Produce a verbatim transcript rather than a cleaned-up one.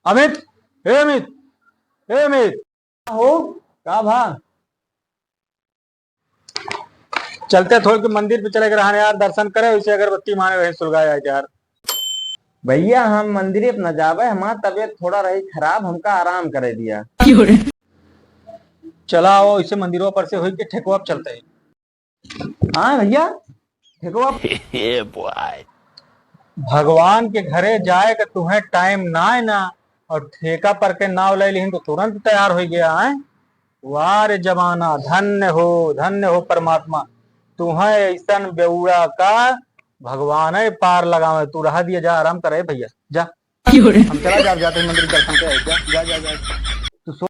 अमित, ए अमित, ए अमित। हो, का भा? चलते थोड़ के मंदिर पे चले के रहन यार, दर्शन करे, वैसे अगरबत्ती मारे रहे सुलगा जाए यार। भैया, हम मंदिर पे न जावे, हमार तबीयत थोड़ा रही खराब, हमका आराम करे दिया। चला आओ, इसे मंदिरों पर से होई के ठेकुआ पे चलते हैं। हाँ भैया, ठेकुआ। ए बॉय। भगवान के घरे जाए के तुहें टाइम ना है ना, और ठेका पर के नाव ले लिहिन तो तुरंत तैयार हो गया है। वाह रे जमाना, धन्य हो, धन्य हो परमात्मा, तुहें ऐसन बेउड़ा का भगवान है पार लगावे। तू रहा दिया, जा आराम करे भैया, जा। हम चला जा, जाते हैं मंदिर दर्शन के, जा, जा, जा, जा।